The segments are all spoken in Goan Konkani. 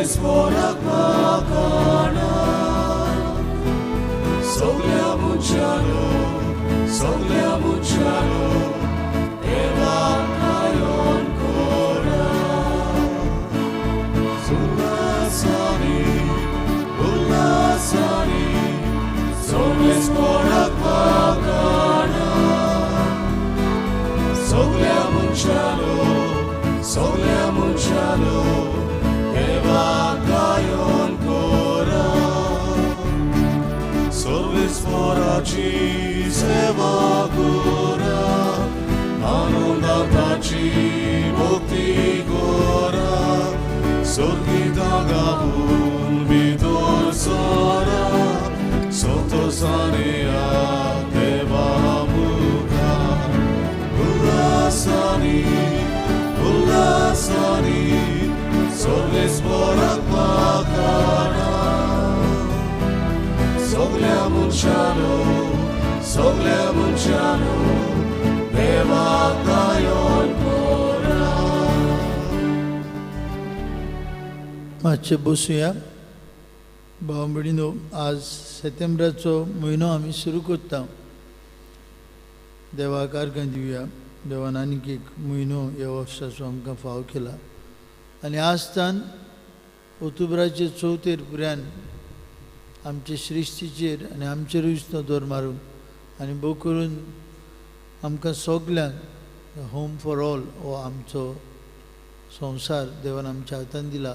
सोर्वेस्वराक पाकाणा सगल्या मनशानो सगल्या मनशानो देवाक गायोन कोरा उल्हासानी उल्हासानी सोर्वेस्वराक पाकाणा सगल्या मनशानो सगल्या मनशानो देवाक गायोन कोरा सर्वेस्वराची सेवा कोरा आनंदाची भक्ती कोरा सोर्गिता गावून भितर सोरा संतोषाने देवा मुखार उल्हासानी उल्हासानी सर्वेस्वराक पाकाणा सगल्या मनशानो सगल्या मनशानो देवाक गायोन कोरा. मातशें बसुया. भाव भयणीनो, आज सेतेंब्राचो म्हयनो आमी सुरू करता. देवाक आर्गां दिवया. देवान आनीक एक म्हयनो ह्या वर्साचो आमकां फाव केला आनी आजतान ऑक्टोबराचे चवथेर पुऱ्यान आमचे सृश्टीचेर आनी आमचेरूच नदर मारूंक आनी भोव करून आमकां सगल्यांक होम फॉर ऑल हो आमचो संवसार देवान आमच्या हातान दिला.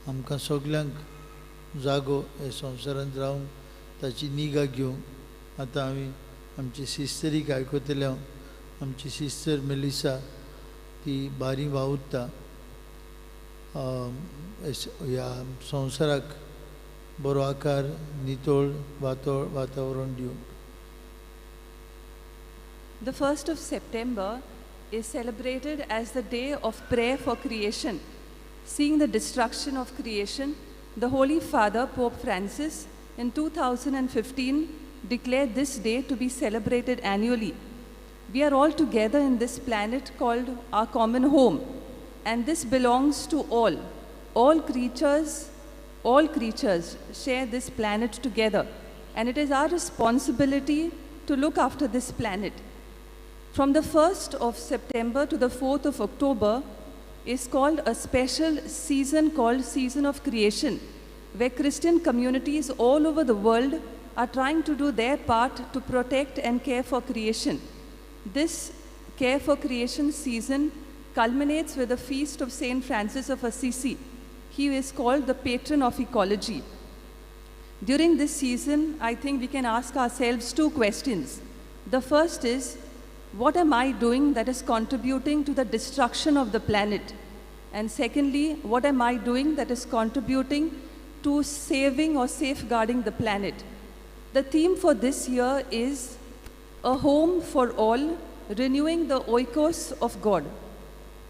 आमकां सगल्यांक जागो हे संवसारांत रावूंक ताची निगा घेवंक आतां आमी आमची सिस्टरीक आयकतले. आमची सिस्टर मेलिसा ती बारी वावुरता ह्या संवसाराक बरो आकार नितळ वातावरण दिवंक. The 1st of September is celebrated as the day of prayer for creation. Seeing the destruction of creation, the Holy Father, Pope Francis, in 2015 declared this day to be celebrated annually. We are all together in this planet called our common home, and this belongs to all. All creatures share this planet together, and it is our responsibility to look after this planet. From the 1st of September to the 4th of October is called a special season called Season of Creation, where Christian communities all over the world are trying to do their part to protect and care for creation. This Care for Creation season culminates with the feast of Saint Francis of Assisi. He is called the patron of ecology. During this season, I think we can ask ourselves two questions. The first is, what am I doing that is contributing to the destruction of the planet? And secondly, what am I doing that is contributing to saving or safeguarding the planet? The theme for this year is a home for all, renewing the oikos of God.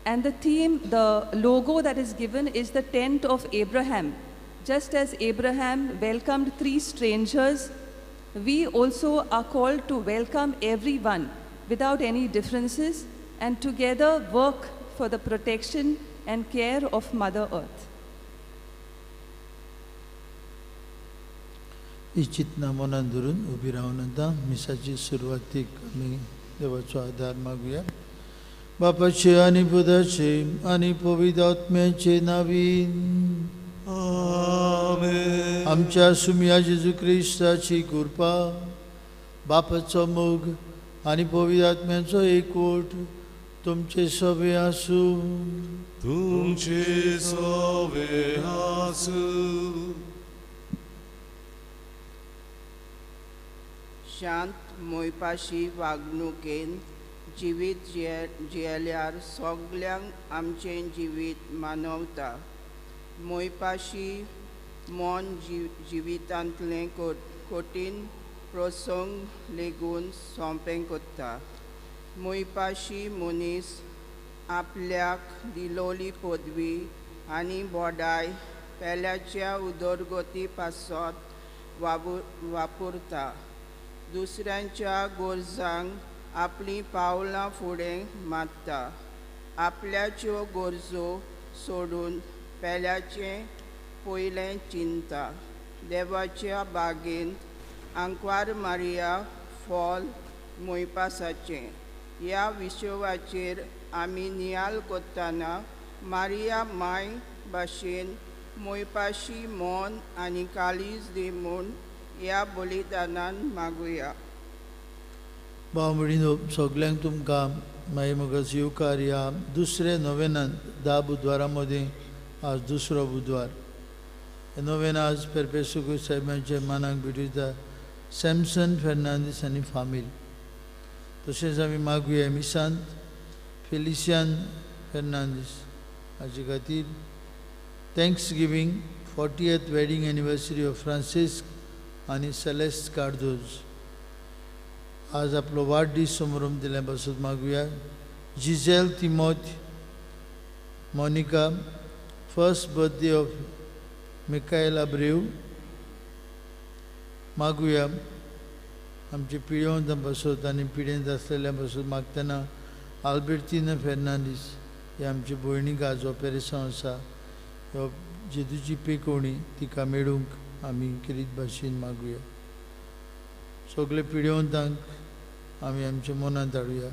And the theme, the logo that is given is the tent of Abraham. Just as Abraham welcomed three strangers, we also are called to welcome everyone without any differences and together work for the protection and care of Mother Earth. ही चिंतना मनान धरून उबी रावन आतां मिसाची सुरवातीक आमी देवाचो आदार मागुया. बापाचे आनी पुताचे आनी पवित्र आत्म्याचे नावीन आमेन. आमच्या सुमया जेजू क्रिस्ताची कृपा, बापाचो मोग आनी पवित्र आत्म्याचो एकवट तुमचे सवे आसूं. तुमचे सवे आसूं. शांत मोयपाशी वागणुकेन जिवीत जियेल्यार सगल्यांक आमचें जिवीत मानवता. मोयपाशी मन जिवितांतलें कठीण प्रसंग लेगून सोंपें करता. मोयपाशी मनीस आपल्याक दिलोली पदवी आनी बडाय पेल्याच्या उदरगती पासत वापरता. दुसऱ्यांच्या गरजांक आपलीं पावलां फुडें मारता. आपल्याच्यो गरजो सोडून पेल्याचें पयलें चिंता देवाच्या बागेंत आंकवार मारिया फॉल मोयपासाचें ह्या विशयाचेर आमी नियाल करतना मारिया माय भाशेन मोयपाशी मन आनी काळीज दी म्हूण ह्या बलिदानान मागुया. भाव भयणीनो, सगल्यांक तुमकां मागीर म्हाका येवकार ह्या दुसऱ्या नोवेनांत 10 बुधवारां मदीं आज दुसरो बुधवार. हे नोवेन आज पेरपेसुकू साहेबांच्या मानाक भेटयता सॅमसन फेर्नांदीस आनी फामील. तशेंच आमी मागुया मिसांत फेलिसियान फेर्नांदीस हाचे खातीर. Thanksgiving 40th wedding anniversary of Francis आनी सेलेस्ट कार्दोज. आज आपलो वाडदीस समारंभ दिल्या पासून मागुया. Giselle Timothy Monica first birthday of Mikael Abreu मागुया. आमचे पिळवंतां पासत आनी पिडेंत आसलेल्या पासून मागतना आल्बेर्तीना फेर्नांदीस हे आमचे भयणीक आज ऑपेरेसांव आसा, ह्यो जेजूची पेकोवणी तिका मेळूंक आमी खेरीत भाशेन मागुया. सगळे पिडेवंतांक आमी आमच्या मनांत हाडुया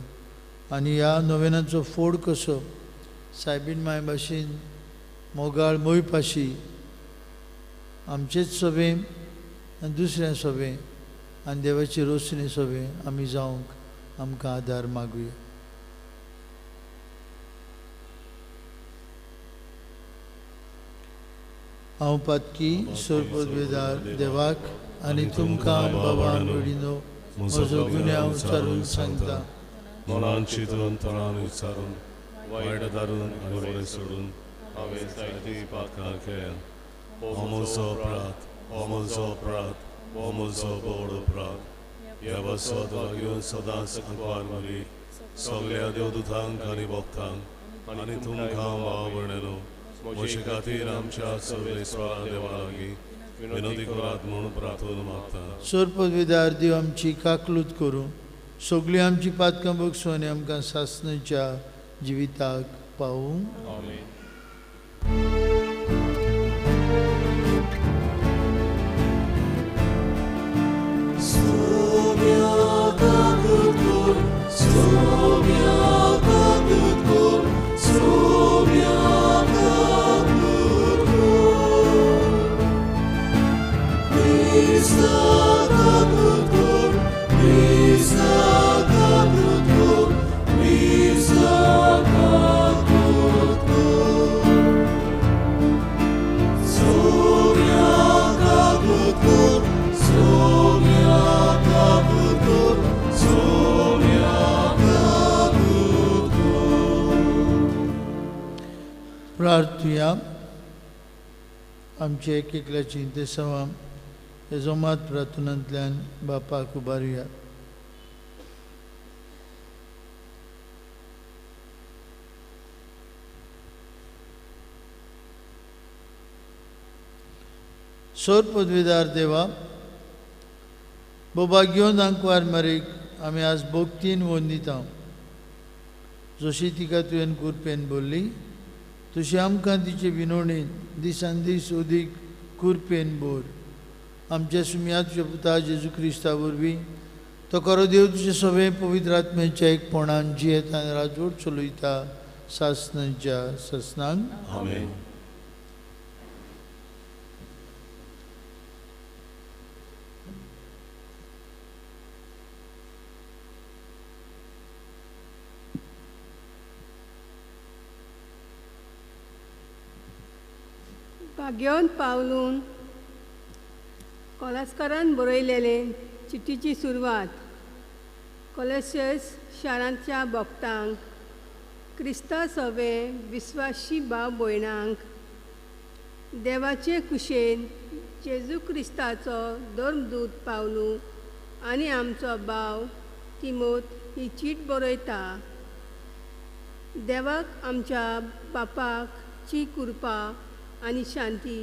आनी ह्या नोवेनाचो फोड कसो सायबीन माय भाशेन मोगाळ मोयपाशी आमचेच सभें आनी दुसऱ्या सभें आनी देवाची रोसणी सभें आमी जावंक आमकां आदार मागुया. हांव पातकी सोरपदवेदार देवाक आनी तुमकां बाबा भयणीनो म्हजो गुन्यांव विचारून सांगता. मनान चिंतून तणान विचारून वायट धारून आनी बरें सोडून हांवें जायतीं पातकां केल्या. हो म्हजो अपराध, हो म्हजो अपराध, हो म्हजो व्हड अपराध. ह्या पासत वागेवन सदांच आंकवार मारी सगल्या देवदूतांक आनी भक्तांक आनी तुमकां भाव भयणीनो म्हजे खातीर आमच्या सर्वेस्परा देवा लागीं विनंती करात म्हूण प्रार्थना मागता. सोरपदवेदार देव आमची काकलूत करूं, सगळीं आमची पातकां बगसून आनी आमकां सासणाच्या जिविताक पावूं. आमेन. प्रार्थुया. आमचे एक एकल्याची इंतेसांवां हे जोमात प्रार्थनांतल्यान बापाक उबारुया. सोर पदवीदार देवा, बोबा घेवन आंकवार मारीक आमी आज भक्तीन वंदिता. जशी तिका तुवें कुरपेन बोल्ली तशी आमकां तिचे विनवणेन दिसान दीस अदीक कुरपेन बोर. आमच्या सुमया तुज्या पुता जेजू क्रिस्ता वरवीं तो खरो देव तुजे सगळे पवित्र आत्म्याच्या एकपणान जियेता आनी राजवट चलयता सासणाच्या सासणांक. आमेन. भाग्यवंत पावलून कोलास्करान बरयलेले चिठीची सुरवात कोलेसियस शारांच्या भक्तांक, क्रिस्ता सवे विस्वाशी भाव भयणांक, देवाचे कुशेन जेजू क्रिस्ताचो धर्मदूत पावलू आनी आमचो भाव तिमोत ही चीट बरयता. देवाक आमच्या बापाक ची कृपा आनी शांती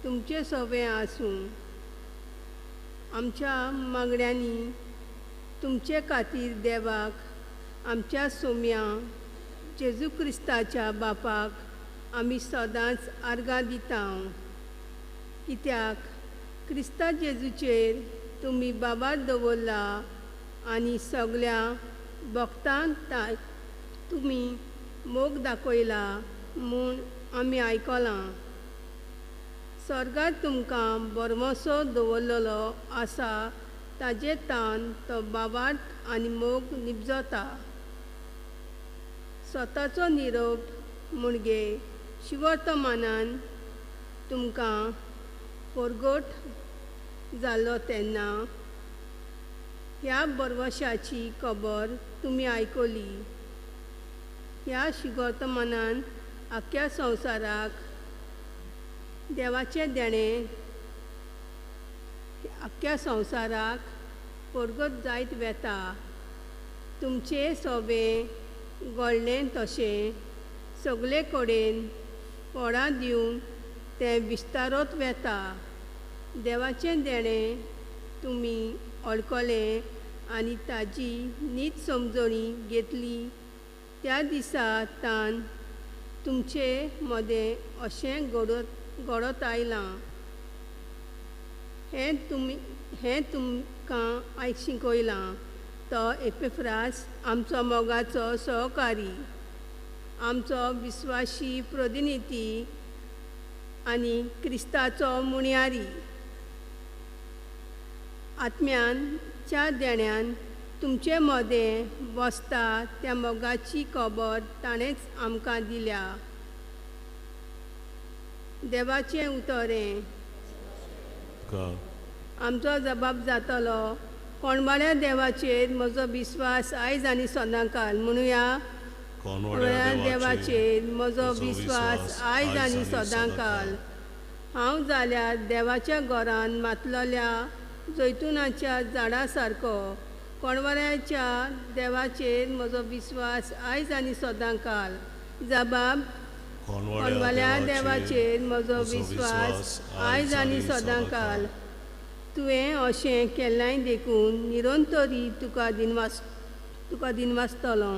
तुमचे सवे आसूं. आमच्या मागण्यांनी तुमचे खातीर देवाक आमच्या सोम्या जेजू क्रिस्ताच्या बापाक आमी सदांच आर्गां दिता. कित्याक क्रिस्ता जेजूचेर तुमी बाबार दवरला आनी सगळ्या भक्तांक तुमी मोग दाखयला म्हूण आमी आयकलां. स्वर्गात तुमकां बरमसो दवरलेलो आसा ताजे तान तो बाबार्थ आनी मोग निपजता. स्वताचो निरोप मुणगे शिवर्तमानान तुमकां परगट जालो तेन्ना ह्या बरवशाची खबर तुमी आयकली. ह्या शिवर्तमानान आख्ख्या संवसाराक देवाचें देणें आख्ख्या संवसाराक परगट जायत वेता. तुमचें सोबें घडलें तशें सगळे कडेन फळां दिवन तें विस्तारत वेता. देवाचें देणें तुमी वळखलें आनी ताजी नीत समजणी घेतली त्या दिसा तान तुमचे मदें अशें घडत आयलां हें तुमकां शिकयलां. तो एपेफ्रास आमचो मोगाचो सहकारी, आमचो विस्वाशी प्रतिनिधी आनी क्रिस्ताचो मुणयारी. आत्म्याच्या देण्यान तुमचे मदें बसता त्या मोगाची खबर ताणेंच आमकां दिल्या. देवाचें उतरें आमचो जबाब जातलो. कोणवाड्या देवाचेर म्हजो विस्वास आयज आनी सदांकाल. म्हणुया, कोणवाड्या देवाचेर म्हजो विस्वास आयज आनी सदांकाल. हांव जाल्यार देवाच्या घरान मातलेल्या जैतुनाच्या झाडा सारको. कोणवाड्याच्या देवाचेर म्हजो विस्वास आयज आनी सदांकाल. जबाब, कोणवाड्या देवाचेर म्हजो विस्वास आयज आनी सदांकाल. तुवें अशें केल्लें देखून निरंतरी तुका दिनवासतलो.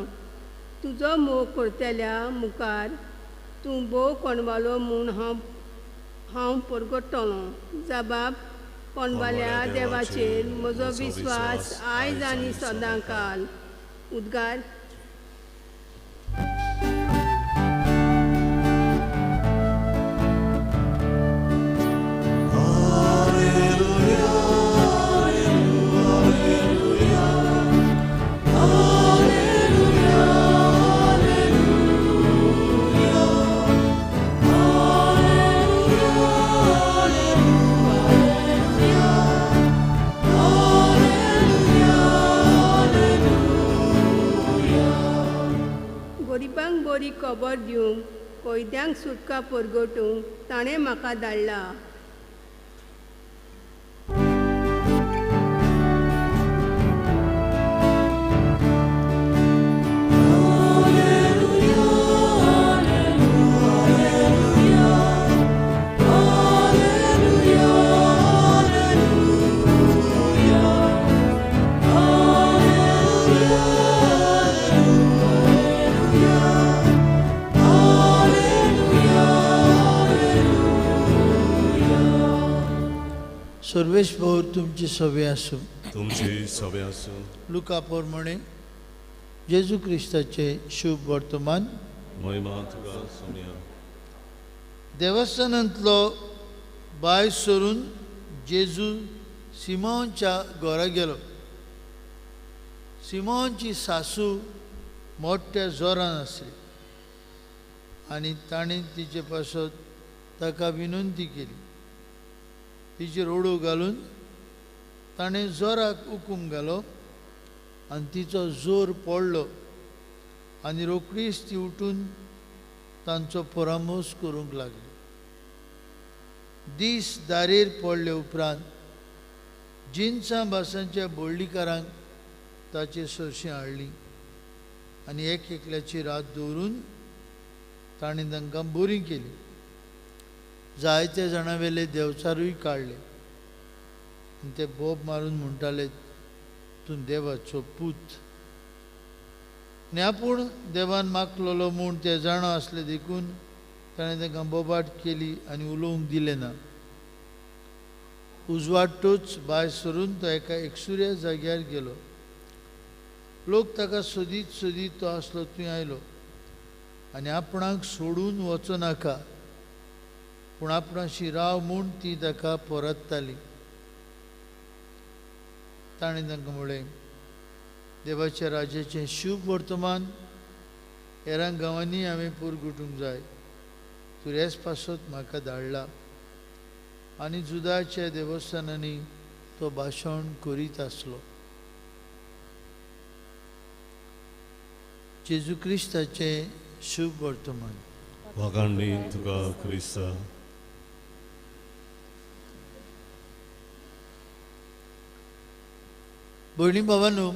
तुजो मोग करतल्या मुखार तूं भोव कोणवालो म्हूण हांव परगट्टलो. जबाब, कोणवाल्या देवाचेर म्हजो विस्वास आयज आनी सदांकाल. उद्गार. गरिबांक बरी खबर दिवंक, कैद्यांक सुटका परगटूंक ताणें म्हाका धाडला. सर्वेश भाऊ तुमची सभे आसूं. तुमची सभे आसूं. लुका प्रमाणे जेजू क्रिस्ताचे शुभ वर्तमान. महिमा तुका सोम्या. देवस्थानांतलो भायर सरून जेजू सिमोनच्या घरा गेलो. सिमोनची सासू मोठ्या जोरान आसली आनी ताणें तिचे पासत ताका विनंती केली. तिचेर ओडो घालून ताणें जोराक हुकूम घालो आनी तिचो जोर पडलो आनी रोखडीच ती उठून तांचो परामर्श करूंक लागली. दीस दारेर पडले उपरांत जिनसां भासांच्या बोल्डीकारांक ताचे सरशीं हाडली आनी एक एकल्याची रात दवरून ताणें तांकां बरी केली. जायते जाणां वेले देवचारूय काडले आनी ते बोब मारून म्हणटाले, तूं देवाचो पूत. आनी आपूण देवान मागलेलो म्हूण ते जाणा आसले देखून ताणें तांकां बोबाट केली आनी उलोवंक दिलें ना. उजवाडटूच भायर सरून तो एका एकसुऱ्या जाग्यार गेलो. लोक ताका सोदीत सोदीत तो आसलो थंय आयलो आनी आपणाक सोडून वचो नाका पूण आपणाशी राव म्हूण ती ताका परतताली. ताणें तांकां म्हळें, देवाच्या राज्याचें शुभ वर्तमान हेरां गांवांनी हांवें पुरगुटूंक जाय, तुरेच पासत म्हाका धाडला. आनी जुदाच्या देवस्थानांनी तो भाशण करीत आसलो. जेजू क्रिस्ताचें शुभ वर्तमान. वाखाणणी तुका क्रिस्ता. भयणी भावांनो,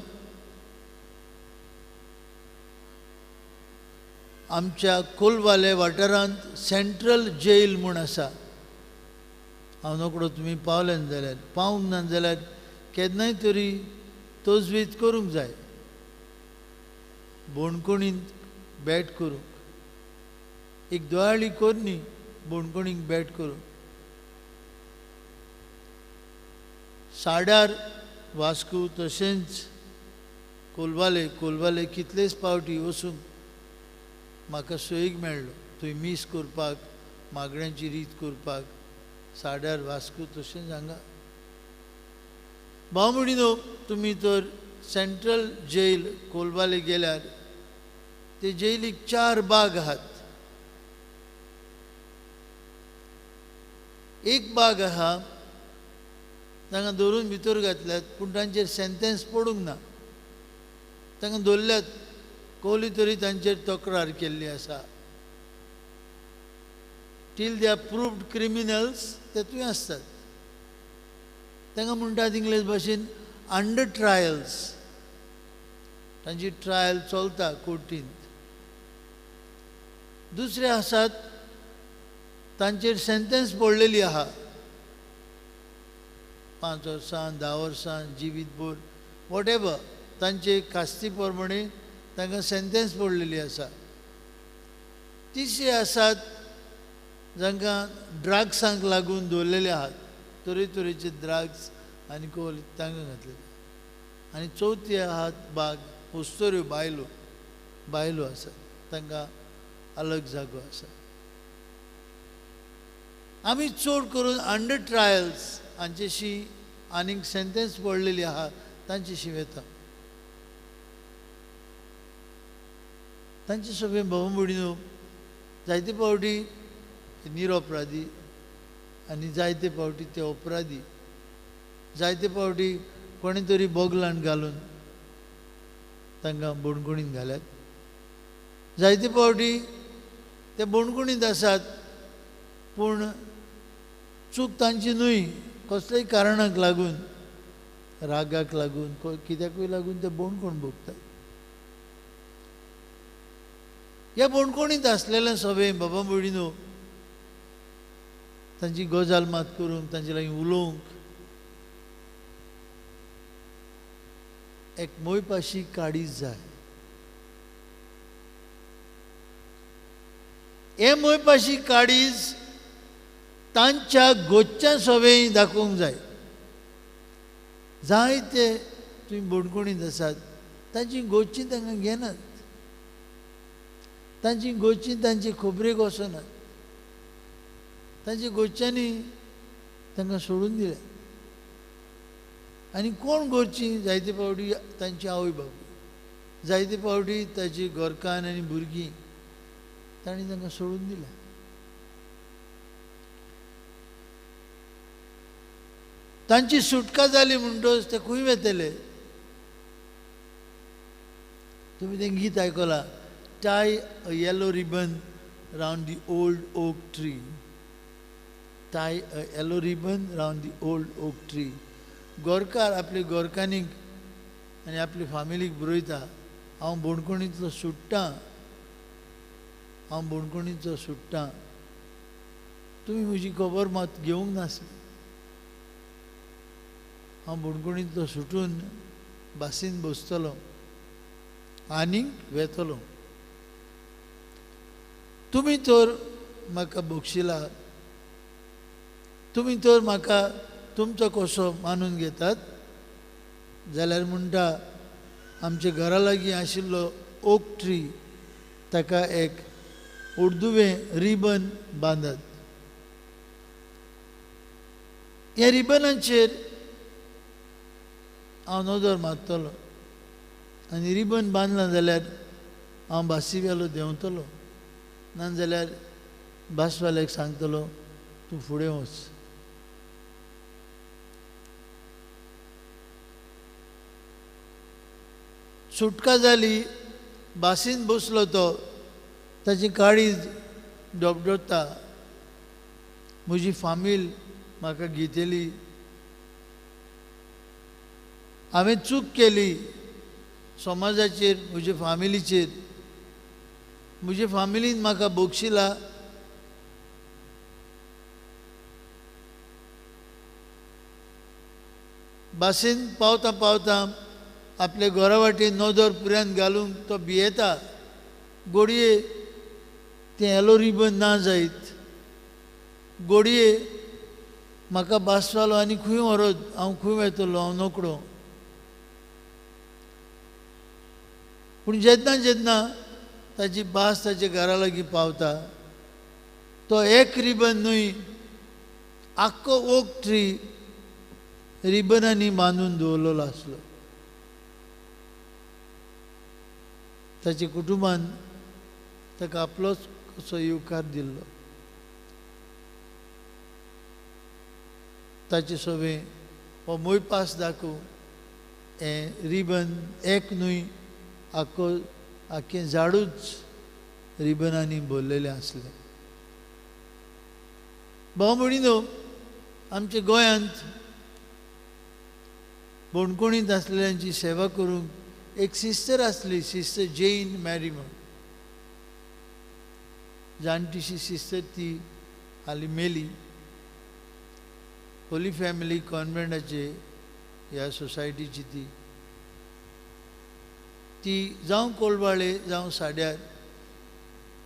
आमच्या कोलवाले वाठारांत सेंट्रल जेल म्हूण आसा. हांव नोकडो तुमी पावले ना जाल्यार, पावूंक ना जाल्यार केन्नाय तरी तजवीज करूंक जाय बोणकोणींत भेट करूंक. एक दोयाळी कोरनी बोणकोणीक भेट करूंक. साड्यार वास्को तशेंच कोलवाले, कोलवाले कितलेच पावटी वचूंक म्हाका सोयीक मेळ्ळो. थंय मीस करपाक, मागण्यांची रीत करपाक साड्यार वास्को तशेंच हांगा. भाव भयणीनो, तुमी तर सेंट्रल जेल कोलवाले गेल्यार ते जेलीक 4 बाग आहात. एक बाग आहा तांकां धरून भितर घातल्यात पूण तांचेर सेंटेन्स पडूंक ना, तांकां धरल्यात, कोली तरी तांचेर तक्रार केल्ली आसा. Till they are proved criminals ते थंय आसतात. तांकां म्हणटात इंग्लीश भाशेन अंडर ट्रायल्स. तांची ट्रायल चलता कोर्टींत. दुसरे आसात तांचेर सेंटेन्स पडलेली आहा, 5 वर्सां, 10 वर्सां, जिवीतभर, what ever, तांचे कास्ती प्रमाणे तांकां सेंटेन्स पडलेली आसा. तिसरे आसात जांकां ड्रग्सांक लागून दवरलेले आहात, तरेतरेचे ड्रग्स आनी कोल तांकां घातलेले. आनी चवथी आहात बाग उस्तोऱ्यो बायलो, बायलो आसात तांकां अलग जागो आसा. आमी चड करून अंडर ट्रायल्स हांचेशी आनीक सेंटेन्स पडलेली आहा तांचेशी वता. तांचे सगळे भाव भयणीनो, जायते फावटी निरपराधी आनी जायते फावटी ते अपराधी, जायते फावटी कोणें तरी बोगलान घालून तांकां बोणकुणींत घाल्यात, जायते फावटी ते बोणकुणींत आसात पूण चूक तांची न्हय, कसल्याय कारणाक लागून, रागाक लागून, कित्याकूय लागून ते बोणकोण भोगतात. ह्या बोणकोणींत आसलेले सगळे बाबा भयणीनो, तांची गजाल मात करूंक, तांचे लागीं उलोवंक एक मोयपाशी काडीच जाय. हे मोयपाशी काडीज तांच्या गोच्या सवय दाखोवंक जाय. जायते तुमी बोणकोणींत आसात तांची गोची तांकां घेनात, तांची गोची तांची खबरेक वचनात, तांच्या गोच्यांनी तांकां सोडून दिले. आनी कोण गोची, जायते फावटी तांची आवय बापूय, जायते फावटी ताची घरकान्न आनी भुरगीं, तांणी तांकां सोडून दिल्या. तांची सुटका जाली म्हणटच ते खंय वेतले? तुमी तें गीत आयकलां, tie a yellow ribbon round the old oak tree, tie a yellow ribbon round the old oak tree. गोरकार आपले गोरकानीक आनी आपले फामिलीक बरयता, हांव बोणकोणींतलो सुट्टां, हांव बोणकोणींतलो सुट्टां, तुमी म्हजी खबर मात घेवंक नासली, हांव बोणकोणींतलो सुटून बासीन बसतलो आनीक वेतलो, तुमी तर म्हाका बक्षिला, तुमी तर म्हाका तुमचो कसो मानून घेतात जाल्यार म्हणटा आमच्या घरा लागीं आशिल्लो ओक ट्री ताका एक उर्दुवें रिबन बांदात. ह्या रिबनाचेर हांव नदर मारतलो आनी रिबन बांदलां जाल्यार हांव बासी वेलो देंवतलो, ना जाल्यार बासवाल्याक सांगतलो तूं फुडें वच. सुटका जाली, बासीन बसलो तो, ताची काळीज डबडबता, म्हजी फामील म्हाका घेतली, हांवें चूक केली समाजाचेर, म्हजे फामिलीचेर, म्हजे फामिलीन म्हाका बक्षिला. बासीन पावता पावता आपले घरा वाटेन नदर पुऱ्यान घालूंक तो भियेता, गोडये तें येलो रिबन ना जायत, गोडये म्हाका बासवालो आनी खंय व्हरत, हांव खंय वेतलो, हांव नोकळो. पूण जेन्ना जेन्ना ताची भास ताच्या घरा लागीं पावता तो एक रिबन न्हय आख्खो ओक ट्री रिबनांनी बांदून दवरलेलो आसलो. ताच्या कुटुंबान ताका आपलोच कसो येवकार दिल्लो. ताचे सवें हो मोयपास दाखोवंक हें रिबन एक न्हय आख्खो आख्खें झाडूच रिबनांनी भरलेलें आसलें. भाव भयणीनो, आमच्या गोंयांत बणकोणींत आसलेल्यांची सेवा करूंक एक सिस्टर आसली, सिस्टर जेन मॅरी म्हूण. जाणटीशी सिस्टर ती हालीं मेली. होली फॅमिली कॉन्वेंटाचे ह्या सोसायटीची ती ती जावं कोलवाळे जावं साड्यार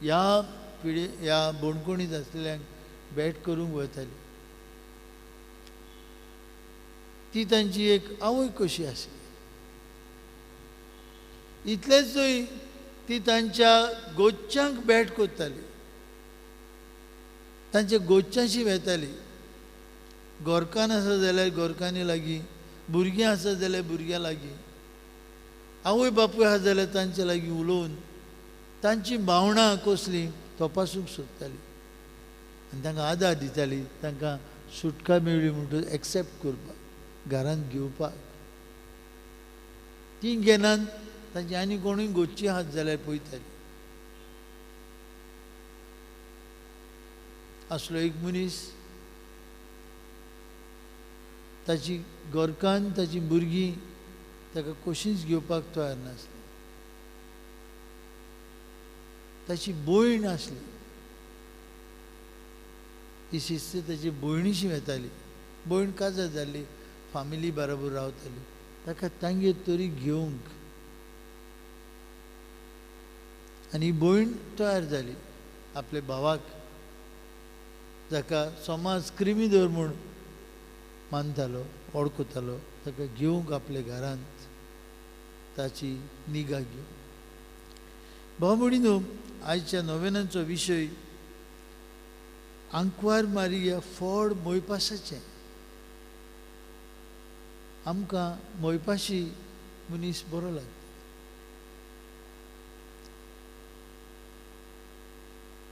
ह्या पिळे ह्या बणकोणींत आसलेल्यांक भेट करूंक वताली. ती तांची एक आवय कशी आसली. इतलेंच न्हय, ती तांच्या गोच्यांक भेट करताली, तांच्या गोच्यांशी वेताली. गोरकान आसा जाल्यार गोरकांनी लागीं, भुरगीं आसा जाल्यार भुरग्यां लागीं, आवय बापूय आसा जाल्यार तांचे लागीं उलोवन तांची भावनां कसलीं तपासूंक सोदताली आनी तांकां आदार दिताली, तांकां सुटका मेळ्ळी म्हणटकच एक्सेप्ट करपाक, घरांत घेवपाक. तीं घेनात तांची आनी कोणूय गोच्ची आहात जाल्यार पळयताली. आसलो एक मनीस, ताची घरकान्न ताची भुरगीं ताका कशींच घेवपाक तयार नासली. ताची भयण आसली, ती शिस्त ताची भयणीशी वेताली. भयण काजार जाल्ली, फामिली बरोबर रावताली, ताका तांगेर तरी घेवंक. आनी भयण तयार जाली आपल्या भावाक, जाका समाज क्रिमिदोर म्हूण मानतालो, वळखतालो, ताका घेवंक आपल्या घरांत ताची निगा घेवंक. भाव भयणीनो, आयच्या नोवेनांचो विशय आंकवार मारिया फळ मोयपासाचें. आमकां मोयपाशी मनीस बरो लागता.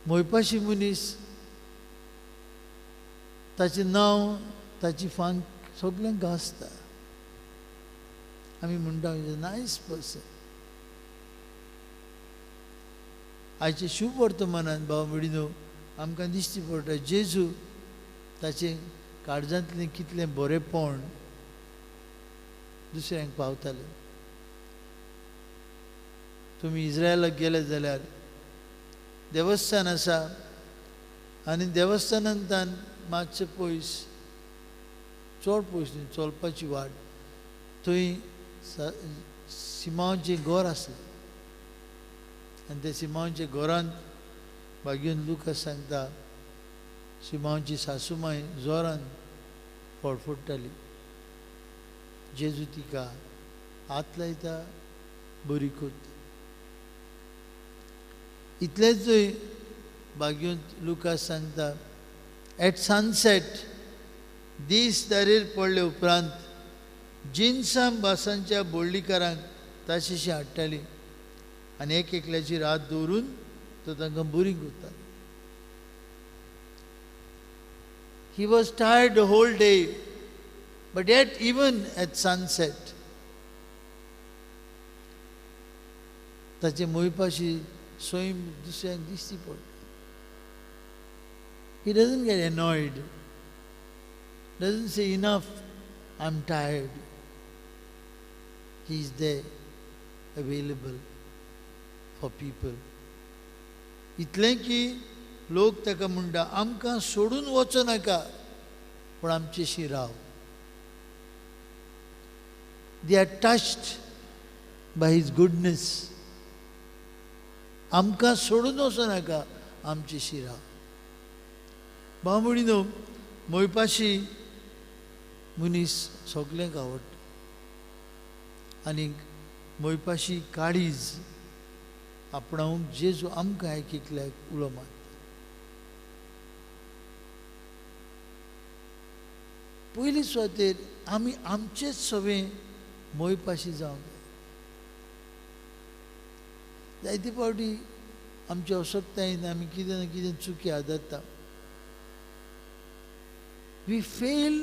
मोयपाशी मनीस ताचें नांव ताची फांक सगल्यांक गाजता. आमी म्हणटा is a nice person. आयच्या शुभ वर्तमानान भाव भयणीनो आमकां दिश्टी पडटा जेजू ताचें काळजांतलें कितलें बरेंपण दुसऱ्यांक पावतालें. तुमी इज्रायलाक गेले जाल्यार देवस्थान आसा आनी देवस्थानांतल्यान मातशें पयस, चड पयस न्हय, चलपाची वाट, थंय सिमांवचें घर आसलें आनी त्या सिमांवच्या घरांत बागेवन लुकास सांगता सिमांवची सासूमाय जोरान फडफडटाली. जेजू तिका हात लायता, बरी करता. इतलेंच न्हय, भाग्यवंत लुकास सांगता, एट सनसेट, दीस दारेर पडले उपरांत जिनसां भासांच्या बोल्लीकारांक ताशेशी हाडटाली आनी एक एकल्याची रात दवरून तो तांकां बरी करतालो. He was tired the whole day, but yet even at sunset ताचे मोयपाशी स्वयं दुसऱ्यांक दिश्टी पडटा. He doesn't get annoyed, doesn't say enough, I'm tired. He is there, available for people. इतलें की लोक ताका म्हणटा, आमकां सोडून वचो नाका, पूण आमचेशी राव. They are touched by his goodness. आमकां सोडून वचो नाका, आमचेशी राव. भाव भयणीनो, मोयपाशी मनीस सगल्यांक आवडटा आनी मोयपाशी काळीज आपणावंक जेजू आमकां एक एकल्याक उलो मारता. पयली सुवातेर आमी आमचेच सगळें मोयपाशी जावंक जाय. जायते फावटी आमच्या असक्तायेन आमी कितें ना कितें चुकी आदरता. We fail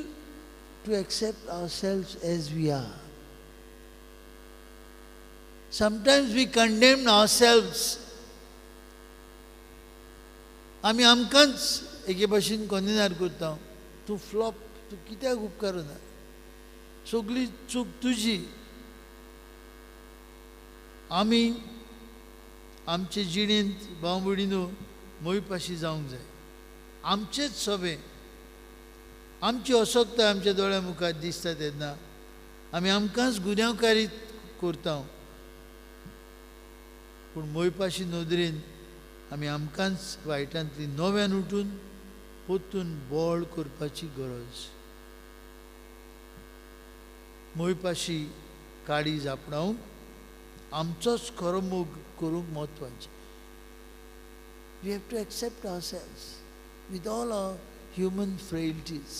to accept ourselves as we are. Sometimes we condemn ourselves. आमी आमकांच एके भाशेन कोनिनार करता, तूं फ्लॉप, तूं कित्याक उपकारना, सगळी चूक तुजी. आमी आमचे जिणेंत भाव भयणीनो मोयपाशी जावंक जाय. आमचेच सगळें, आमची असक्ताय आमच्या दोळ्या मुखार दिसता तेन्ना आमी आमकांच गुन्यांवकारी करता. पूण मोयपाशी नदरेन आमी आमकांच वायटांतली नव्यान उठून परतून बळ करपाची गरज. मोयपाशी काळीज आपणावंक आमचोच खरो मोग करूंक म्हत्वाचें. We have to accept ourselves with all our human frailties.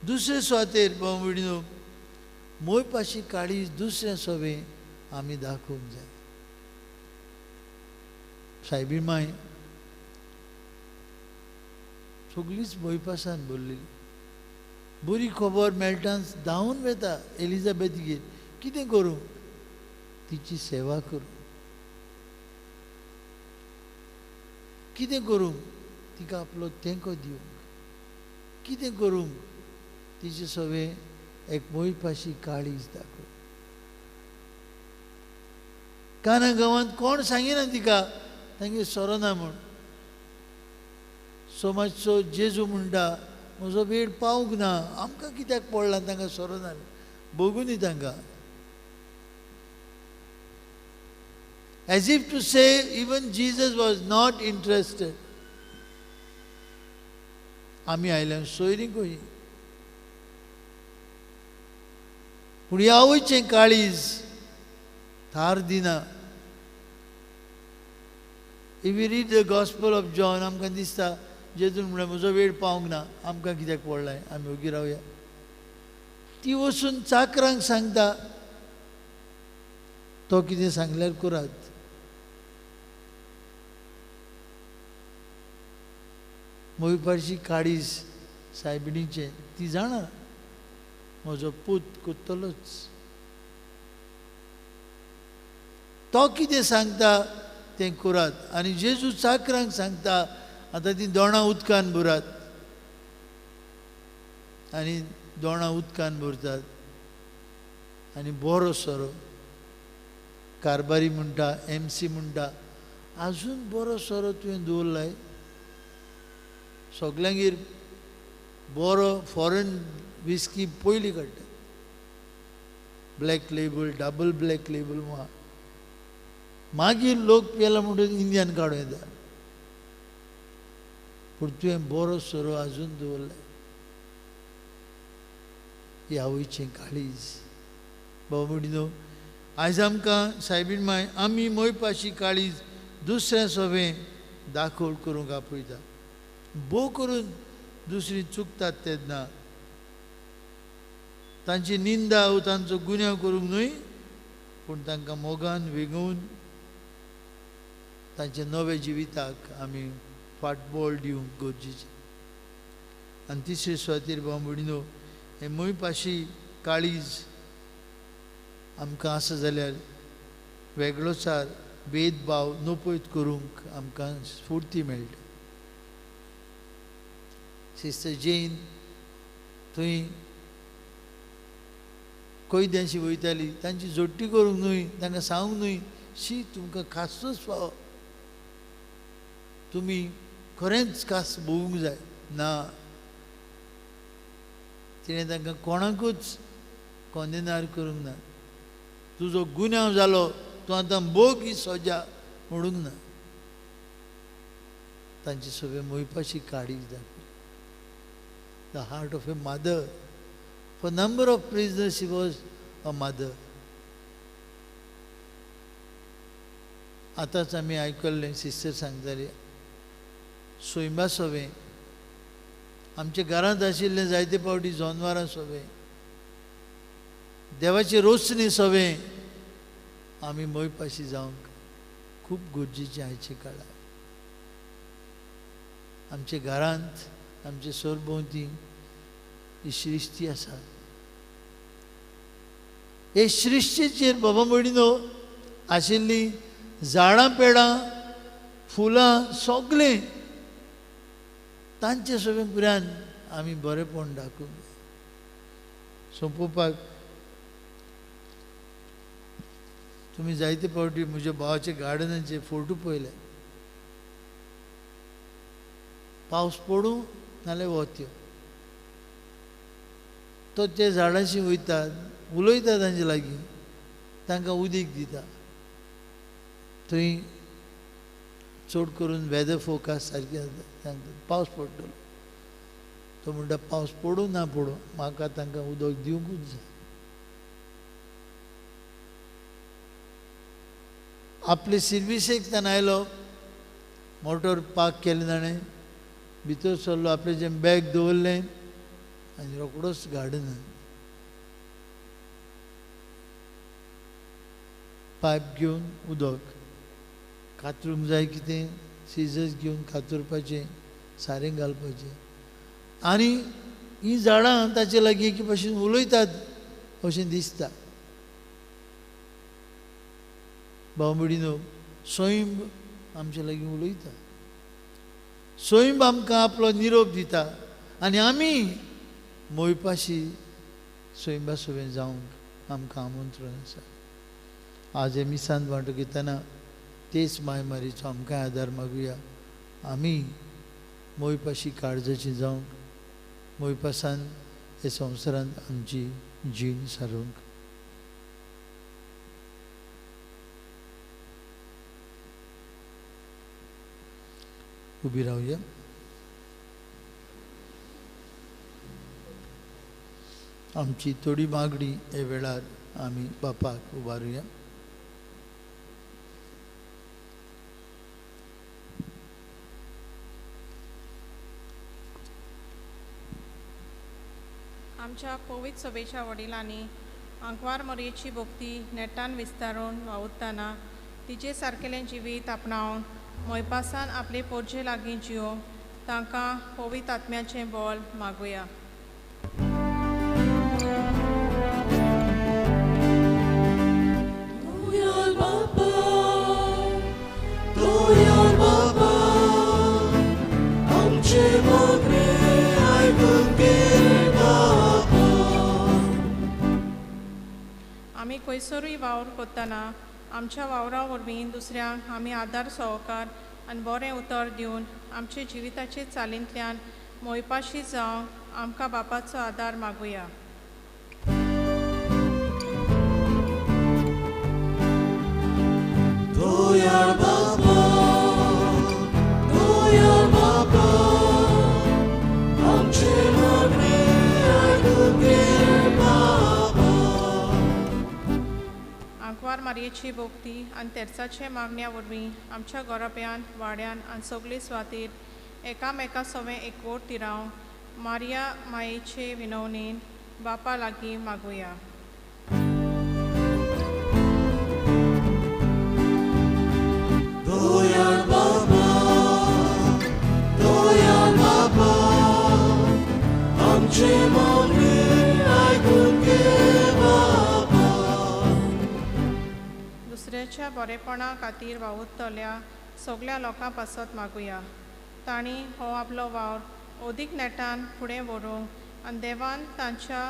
दुसरे सुवातेर भाव भयणीनो, मोयपाशी काळीज दुसऱ्या सवें आमी दाखोवंक जाय. सायबी माय सगळीच मोयपासान भरलेली. बरी खबर मेळटाच धांवून वेता एलिझाबेथीगेर, कितें करूं, तिची सेवा करूं, कितें करूं, तिका आपलो तेंको दिवंक, कितें करूंक, तिचे सगळें एक मोयपाशी काळीज दाखोवंक. काना गांवांत कोण सांगिना तिका तांगेर सोरो ना म्हूण. सो मातसो जेजू म्हणटा, म्हजो वेळ पावूंक ना, आमकां कित्याक पडला तांकां सोरो ना, बगुनी तांकां. As if to say even Jesus was not interested. आमी आयल्या सोयरीं कशी, पूण ह्या आवयचें काळीज थार दिना. If you read the gospel of John, आमकां दिसता जेजून म्हणलें म्हजो वेळ पावंक ना, आमकां कित्याक पडलाय, आमी ओगी रावया. ती वचून चाकरांक सांगता, तो कितें सांगल्यार करात. मोयपाशी काळीज सायबिणीचें, ती जाणा म्हजो पूत करतलोच. तो कितें सांगता तें करात. आनी जेजू चाकरांक सांगता, आतां ती दोणां उदकान भरात. आनी दोणां उदकान भरतात आनी बरो सोरो. कारबारी म्हणटा, एम सी म्हणटा, आजून बरो सोरो तुवें दवरलाय, सगल्यांगेर बरो फॉरेन विस्की पयली काडटा, black label, double black label. मागीर लोक पेला म्हणून इंडियन काडूं येता. पूण तुवें बरो सोरो आजून दवरलाय. ही आवयचें काळीज. बाबा भयणीनो, आयज आमकां सायबीण माय आमी मोयपाशी काळीज दुसऱ्या सोबें दाखोल करूंक आपयता. भोव करून दुसरी चुकतात तेन्ना तांची निंदा व तांचो गुन्यांव करूंक न्हय, पूण तांकां मोगान वेगोवन तांच्या नव्या जिविताक आमी फाटबळ दिवंक गरजेचें. आनी तिसरे सुवातेर भाव भयणीनो, हें मोयपाशी काळीज आमकां आसा जाल्यार वेगळोचार भेदभाव नपयत करूंक आमकां स्फूर्ती मेळटा. सिस्टर जेन थंय कैद्यांशी वयताली, तांची जोडटी करूंक न्हय, तांकां सांगूंक न्हय, शी तुमकां खासच फावो, तुमी खरेंच खास भोगूंक जाय ना. तिणें तांकां कोणाकूच कोंदेनार करूंक ना. तुजो गुन्यांव जालो, तूं आतां भोग ही सजा म्हणूंक ना. तांची सगळें मोयपाशी काळीज दाखयली. The heart of a mother. For number of prisoners she was a mother. आतांच आमी आयकल्लें, सिस्टर सांगताली, सोयंबा सोवें आमच्या घरांत आशिल्लें जायते फावटी जनवरां सोवें, देवाची रोसणी सोवें आमी मोयपाशी जावंक खूब गरजेचें आयच्या काळार. आमच्या घरांत आमचे सरभोंवती ही सृश्टी आसा. हे सृश्टीचेर बाबा भयणीनो आशिल्लीं झाडां पेडां फुलां सगळें तांचे सगळें पुरान आमी बरेंपण दाखोवंक जाय. सोंपोवपाक तुमी जायते फावटी म्हज्या भावाच्या गार्डनाचे फोटो पळयले. पावस पडूं नाल्यार वत येवं, तो ते झाडांशी वयता, उलयता तांचे लागीं, तांकां उदीक दिता. थंय चड करून वेदर फोकास्ट सारकें आसता, तांकां पावस पडटलो, तो म्हणटा पावस पडूं ना पडूं म्हाका तांकां उदक दिवंकूच जाय. आपले सिर्विसेक ताणें आयलो, मोटर पार्क केलें ताणें, भितर सरलो, आपलें जें बॅग दवरलें आनी रोकडोच गार्डनान पायप घेवन उदक कातरूंक जाय कितें सिजर्स घेवन कातरपाचें, सारें घालपाचें. आनी हीं झाडां ताचे लागीं एके भाशेन उलयतात अशें दिसता. भाव भयणीनो, सैम आमचे लागीं उलयता, सैम आमकां आपलो निरोप दिता आनी आमी मोयपाशी सैमा सोबें जावंक आमकां आमंत्रण आसा. आज हे मिसान वांटो घेतना तेच माय मारीचो आमकां आदार मागुया. आमी मोयपाशी काळजाची जावंक, मोयपासान हे संवसारांत आमची जीण सारूंक. उबी रावया. आमची थोडी मागणी हे वेळार आमी बापाक उबारुया. आमच्या पवित्र सभेच्या वडिलांनी आंकवार मरयेची भक्ती नेटान विस्तारून वावुरतना तिचे सारकेलें जिवीत आपणावन मोयपासान आपले पोरजे लागीं जियोवंक तांकां पवित्र आत्म्याचें बळ मागुया. आमी खंयसरूय वावर करतना आमच्या वावरा वरवीं दुसऱ्यांक आमी आदार सहकार आनी बरें उतर दिवन आमच्या जिविताचे चालींतल्यान मोयपाशी जावंक आमकां बापाचो आदार मागुया. दयाळ बाबा, दयाळ बाबा, आंकवार मारयेची भोक्ती आनी तेर्साचे मागण्या वरवीं आमच्या गोरोप्यान वाड्यान आनी सगळे सुवातेर एकामेका सवें एकवट तिरावंक मारिया मायेचे विनवणेन बापा लागीं मागुया. दोयाळ बाबा, दोयाळ बाबा, आमचे मागणे आयकून घे बाबा. दुसऱ्याच्या बरेपणा खातीर वावुरतल्या सगल्या लोकां पासत मागुया. तांणी हो आपलो वावर अदीक नेटान फुडें व्हरूंक आनी देवान तांच्या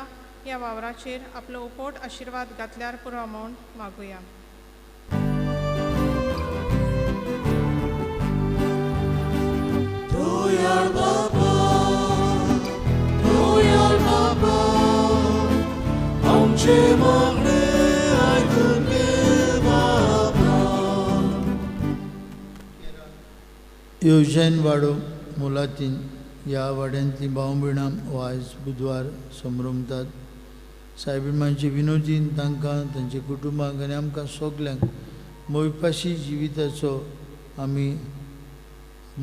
ह्या वावराचेर आपलो उपोट आशिर्वाद घातल्यार पुरो म्हूण मागुया. दोयाळ बाबा, दोयाळ बाबा, आमचे मागणे आयकून घे बाबा. येवजन वाडो मुलातीन ह्या वाड्यांतलीं भाव भयणां हो आयज बुधवार संभ्रमतात. सायबीण विनोदीन तांकां तांच्या कुटुंबांक आनी आमकां सगल्यांक मोयपाशी जिविताचो आमी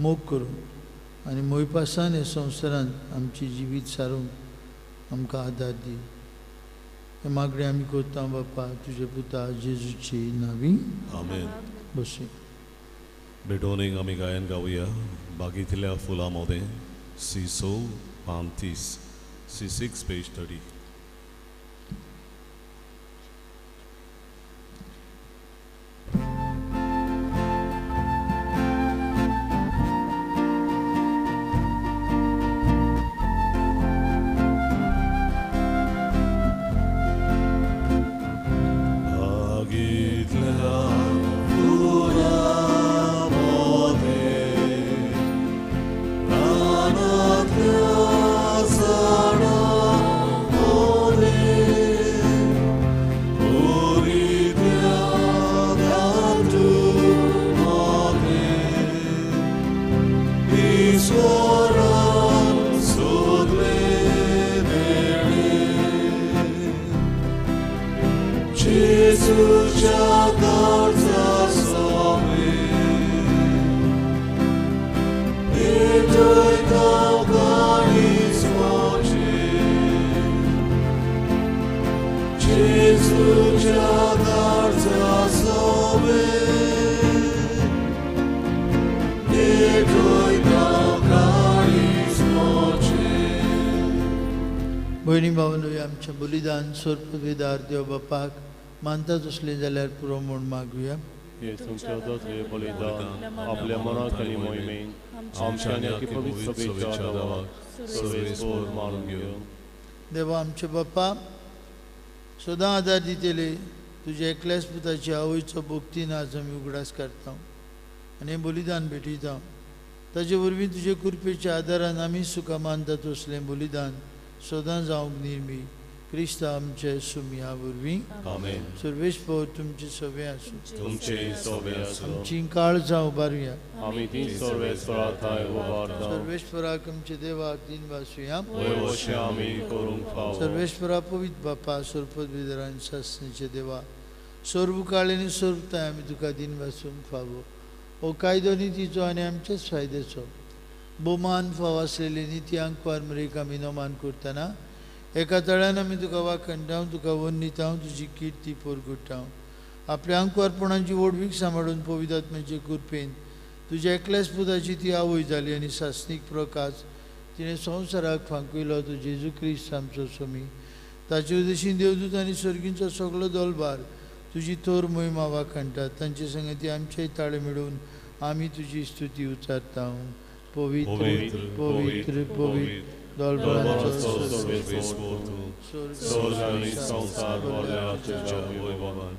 मोग करूं आनी मोयपासान ह्या संवसारांत आमचें जिवीत सारूंक आमकां आदार दी. हें मागणें आमी करता बापा तुज्या पुता जेजूची नांवी. आमेन. बसूं. भेटवणीक आमी गायन गावया बागेंतल्या फुलां मोदें सी 6 पान 30 सी 6 पेज 30. बागेंतल्या फुलां मोदें रानांतल्या झाडां मोदें पुरींतल्या धातू मोदें ईश्वरान सोदलें मेळ्ळें जेजूच्या काळजा सवें पेटयता काळीज म्हजें जेजूच्या काळजा सवें पेटयता काळीज म्हजें. भयणी भावनो आमचें बलिदान सोरपवेदार देव बापाक मानता तसलें जाल्यार पुरो म्हूण मागुया. हे तुमच्या जातले बलिदान आपल्या मनाक आनी मोहिमेन आमच्या आनी आखी पवित्र सभेच्या देवाक सर्वेस्पोर मानून घेवन. देवा आमचे बापा सदां आदार दितले तुज्या एकल्याच पुताची आवयचो भक्तीन आज आमी उगडास काडटा आनी हें बलिदान भेटयता. ताजे वरवीं तुजे कृपेच्या आदारान आमी सुखा मानता तसलें बलिदान सदां जावंक निर्मी क्रिस्ता आमचे सुमया वरवीं. आमेन. सर्वेस्पोर तुमचे सवे आसूं. तुमचे सवे आसूं. आमची काळजां उबारुया. आमी ती सर्वेस्परा थांय उबारता. सर्वेस्पराक आमच्या देवाक दिन वासुया. वय वशें आमी करूंक फावो. सर्वेस्परा पवित्र बापा सोरपद सासणीचे देवा सर्व काळ आनी सर्वताय आमी तुका दिन वासूंक फावो. हो कायदो नितीचो आनी आमच्याच फायद्याचो भोवमान फाव आसलेले निती आंकवार मरेक आमी नमान करतना एका तळ्यान आमी तुका वाखणटाव तुका वन्निताव तुजी किर्ती पोरगुटाव. आपल्या आंकवारपणाची व्हडवीक सांबाळून पवित्र आत्म्याचे कृपेन तुज्या एकल्याच पुताची ती आवय जाली आनी सासणीक प्रकाश तिणें संवसाराक फांकयलो तो जेजू क्रिस्त आमचो स्वामी. ताचे उदेशीन देवदूत आनी सर्गींचो सगलो दलबार तुजी थोर मोहिमा वाखणटात. तांचे संगती आमचेय ताळे मेळून आमी तुजी स्तुती उच्चारता. पवित्र पवित्र पवित्र दलबळाचो सर्वेस्पोर तूं स्वर्ग आनी संवसार भरल्या तुज्या वैभवान.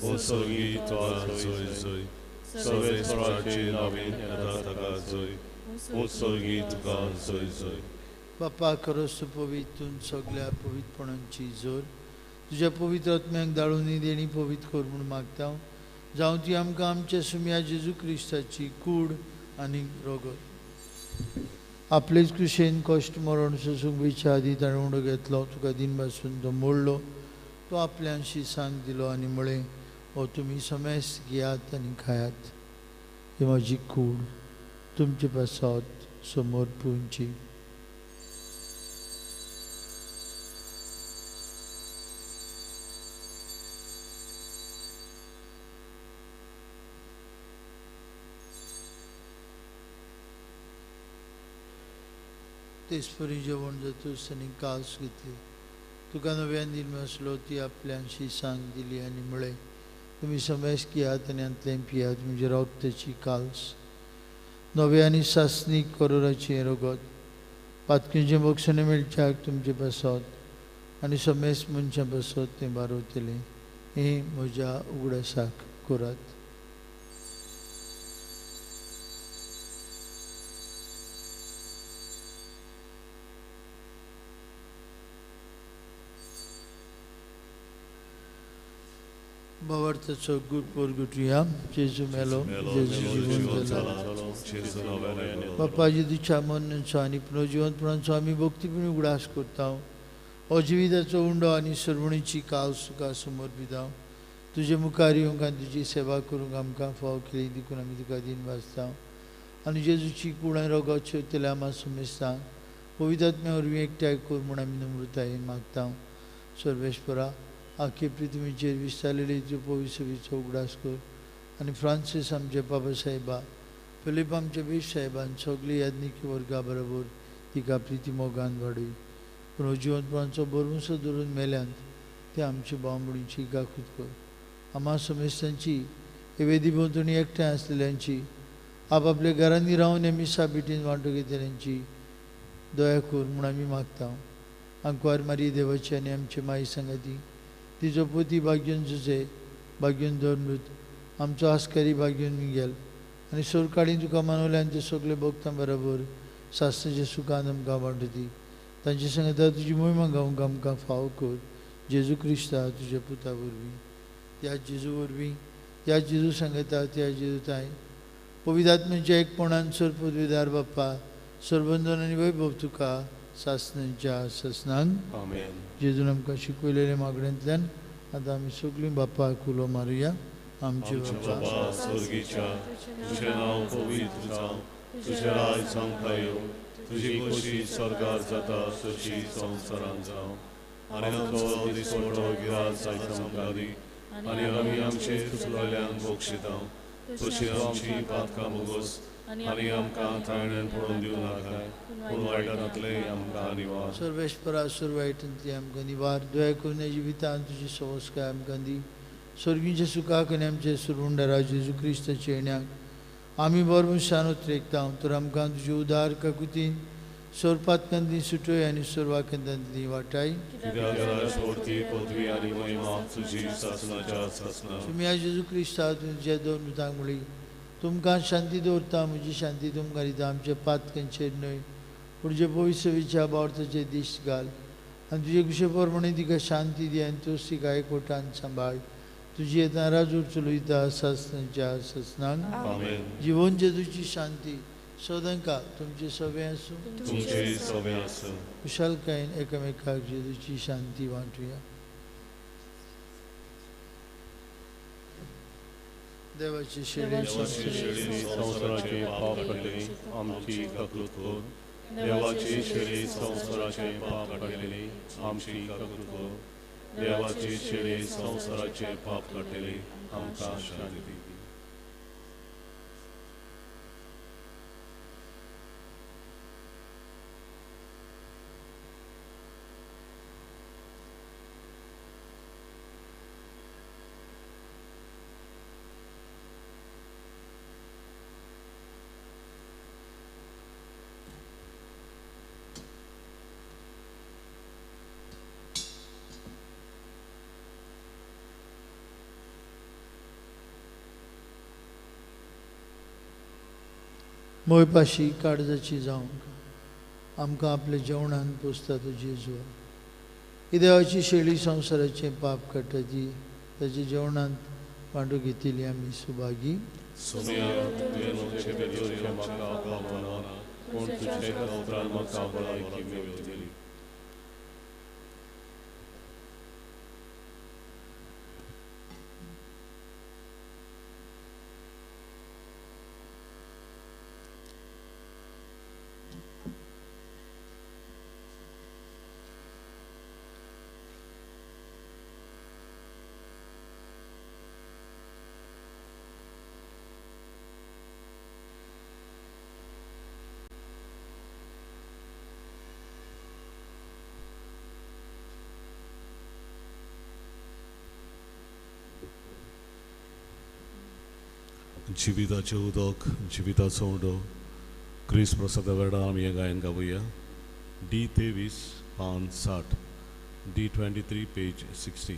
उत्सर्गी तुका जय जय सर्वेस्पराचे नांवान येता ताका जय उत्सर्गी तुका जय जय. बापा खरोच तूं पवित्र तूं सगल्या पवित्रपणांची जोर तुज्या पवित्र आत्म्याक दाळून देणी पवित्र कर म्हूण मागता. जावं ती आमकां आमच्या सुमया जेजू क्रिस्ताची कूड आनी रगत. आपलेच कृशेन कश्ट मरण सोसूंक वयच्या आदी ताणें उडो घेतलो तुका दिनभासून तो मोडलो तो आपल्यांशी सांग दिलो आनी म्हळें हो तुमी समेस घेयात आनी खायात. ही म्हजी कूड तुमचे पासत समोर पुंची. तेचपरी जेवण जातूच आनी कास घेतली. तुका नव्यान दिल्लो आसलो ती आपल्यांशी सांग दिली आनी म्हळें, तुमी समेस घेयात आनी हांतलें पियात. म्हजे रगताची काल्स नवे आनी सासणीक करोराचें रगत पातकींचें बक्षणें मेळच्याक तुमचे पासत आनी समेस मनशां पासत तें बारवतलें. हें म्हज्या उगडासाक करात. भावार्थाचो गुट पोरगुटया. जेजू मेलो, जेजू जिवंत जाला. बापा जेजूच्या मरणाचो आनी पुनर्जिवंतपणाचो आमी भक्तीपणी उगडास करता. हो जिविताचो उंडो आनी सर्वणीची कास तुका समर्पिता. तुजे मुखार येवंक आनी तुजी सेवा करूंक आमकां फाव केली देखून आमी तुका दिन वाचता. आनी जेजूची कूड आनी रोगात शेवतल्या आमा समेस्तांक पवित्र आत्म्या वरवीं एकठांय कर म्हूण आमी नम्रतायेन मागता. सर्वेस्परा, आखे पृथ्वीचेर विस्तारलेली तुज्या पवित्र उगडास कर आनी फ्रांसीस आमचे बाबा साहेबा, फिलीप आमचे बीश साहेबान सगळी याज्ञिकी वर्गा बरोबर तिका प्रिती मोगान वाडय. पूण जिवंतपणाचो भरवंसो धरून मेल्यांत ते आमचे भावभयणीची गाखूत कर. आमा समेस्तांची हे वेदी भोंवतणी एकठांय आसलेल्यांची, आपापल्या घरांनी रावन हे मिसा भेटीन वांटो घेतल्यांची दया कर म्हूण आमी मागता. आंकवार मारी देवाची आनी आमचे माई सांगाती, तिजो पोती भाग्योन जुजे, भाग्योन धर्मृत, आमचो आस्कारी भाग्योन मिगेल आनी सोरकाडी तुका मानवले आनी ते सगळे भक्तां बरोबर सासणाच्या सुखान आमकां वांटती. तांचे सांगता तुजी मोहिमा गावंक आमकां फाव कर. जेजू क्रिस्ता तुज्या पुता वरवीं, त्या जेजू वरवीं, त्या जेजू सांगता त्या जेजू ताय पवित्र आत्म्याच्या एकपणान सर पदवीदार बाप्पा सरबंधन आनी वैभव तुका सासणाच्या सासणांक. आमेन. जेजून आमकां शिकयलेल्या मागण्यांतल्यान आतां आमी सगळीं बाप्पाक उलो मारुया. आमचे बाबा स्वर्गीच्या, तुजें नांव पवित्र जावं, तुजें राज जावंक येवं, तुजी खोशी स्वर्गार जाता तशी संवसारांत जावं. आनी आमचो दिसवडो गिरास आयज आमकां दी आनी आमी आमचे चुकलेल्यांक बक्षिता तशी आमची पातकां भोगोस आनी आमकां ताळण्यान पडोवन दिवं नाका, पूण वायटांतलें आमकां निवार. सर्वेस्परा, सर्व वायटांतली आमकां निवार. दया करून ह्या जिवितांत तुजी सवस्काय आमकां दी. स्वर्गीच्या सुखाक आनी आमचे सुरवंडरा जेजू क्रिस्ताच्या येण्याक आमी बरमुशान उतरेकता. तर आमकां तुजे उदार काकुतीन सोरपातकांतली सुटय आनी सोरवाकांतली वाटाय. पदवी आनी महिमा तुजी सासणाच्या सासणाक. तुमी जेजू क्रिस्ता तुमच्या दोन दुतांक म्हणली, तुमकां शांती दवरता, म्हजी शांती तुमकां दिता. आमच्या पातकांचेर न्हय पूण जे भविश्यच्या भावार्थाचे दीस घाल आनी तुजे कुशे प्रमाणे तिका शांती दी आनी तूं तिका एकवटान सांबाळ. तुजी येता राजूर चलयता सासणाच्या सासणाक. जिवन जेजूची शांती सदांकाळ तुमचे सवे आसूं, तुमचे सवे आसूं. कुशालकायेन एकामेकाक जेजूची शांती वांटुया. देवाची शेळी संवसाराचे पाप काडटली आमची काकूत कर. देवाची शेळी संवसाराचे पाप काडटली आमची काकूत कर. देवाची शेळी संवसाराचे पाप काडटली आमकां शांती दी. मोयपाशी काळजाची जावंक आमकां आपल्या जेवणान पोसता तो जेजू. ही देवाची शेळी संवसाराचें पाप काडटा ती ताच्या जेवणांत वांटो घेतिल्ली आमी सुभागी. जिविताचें उदक, जिविताचो उंडो, क्रिस्त प्रसादा वेळार आमी हें गायन गावया. डी 23 पान 60, डी 23 पेज 60.